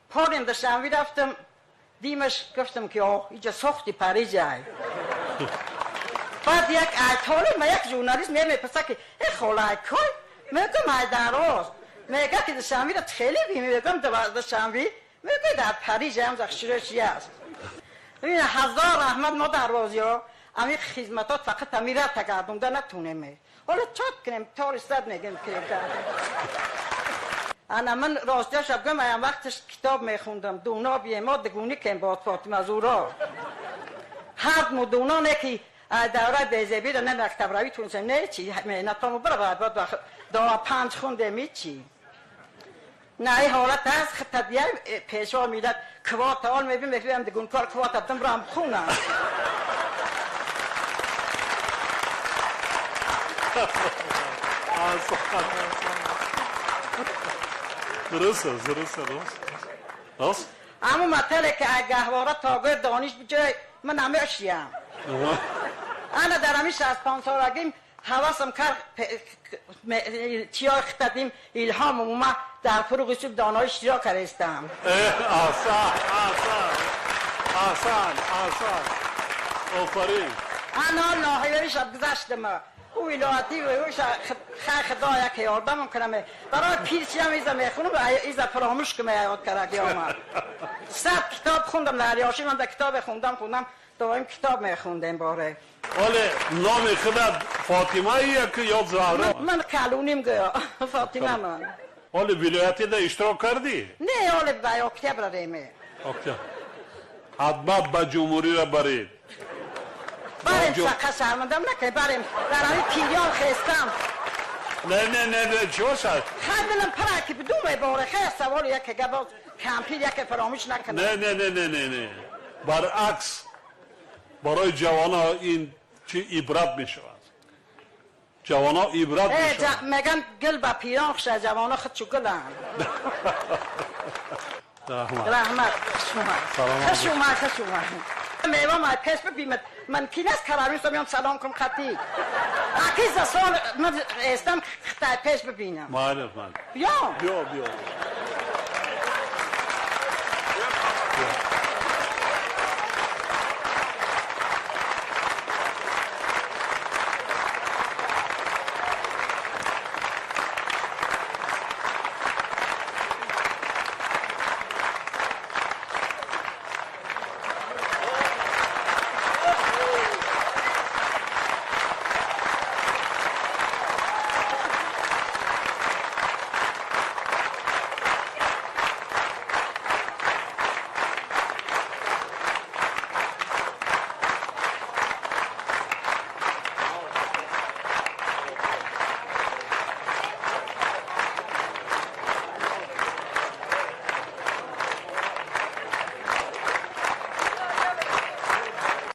پاریم دوشنبه رفتم دیمش گفتم که آه اینجا ساختی پریز ای. بعد یک ایتالی ما یک ژورنالیست میپرسه که ای خاله ای کای؟ میگم ای دراز. میگه که دوشنبه را خیلی بی میگم دوشنبه میگه در پریز هم زخشیرشی است. ببین هزار رحمت ما دروازی ها امی خدمتات فقط امی را تگردونده نتونیم. حالا چات کنیم تا صد میگیم که انا من راستیش بگم ایم وقتش کتاب میخوندم دونا بیه ما دگونی کن با فاطمه زورا هر مو دونا نه که دوره بیزبی را نه مکتب روی تونستم نه چی مهنتامو برو بعد دا پنج خوندم چی نه این حالت هست خطبیه پیشوا میداد کوات آل میبیم میبیم دگون کار کوات دم رام خونم. درست است درست است راست. اما مطلع که گهواره تا دانش بجای من همه اشیم. انا در همین 65 سالگیم حواسم کرد چیا اختدیم الهام اومد در فروغ صبح دانای اشتراک کردم. آسان آسان آسان آسان آفرین. انا ناحیه شب گذشتم او ولایتی و او خدا یک یاردم کنم برای پیرچی هم ایزا میخونم ایزا فراموش کنم یاد کرد آمد. 100 کتاب خوندم در یاشی من در کتاب خوندم دائم کتاب میخوندم باره. ولی نام خودت فاطمه یا که یا زهرا؟ من کلونیم گویا فاطمه من. ولی ولایتی در اشتراک کردی؟ نه حالا به اکتبر ریمه. اکتبر. حتما به جمهوری را برید. بریم فقط شرمندم نکنی بریم در همین پیریان خستم. نه نه نه نه چی باشد؟ خیلی دلم پره که بدون باره خیلی سوال یک گباز کمپیر یک فراموش نکنه. نه نه نه نه نه نه برعکس برای جوان این چی عبرت می شود. جوان ها عبرت می شود. میگن گل با پیران خوشه جوان ها خود چو گلن. رحمت. خوش اومد خوش اومد. میوه ما پس ببیمد من کی نست کراروس میام سلام کنم خطی. اکیز سال من استم خطای پس ببینم. معرف من. بیا. بیا بیا.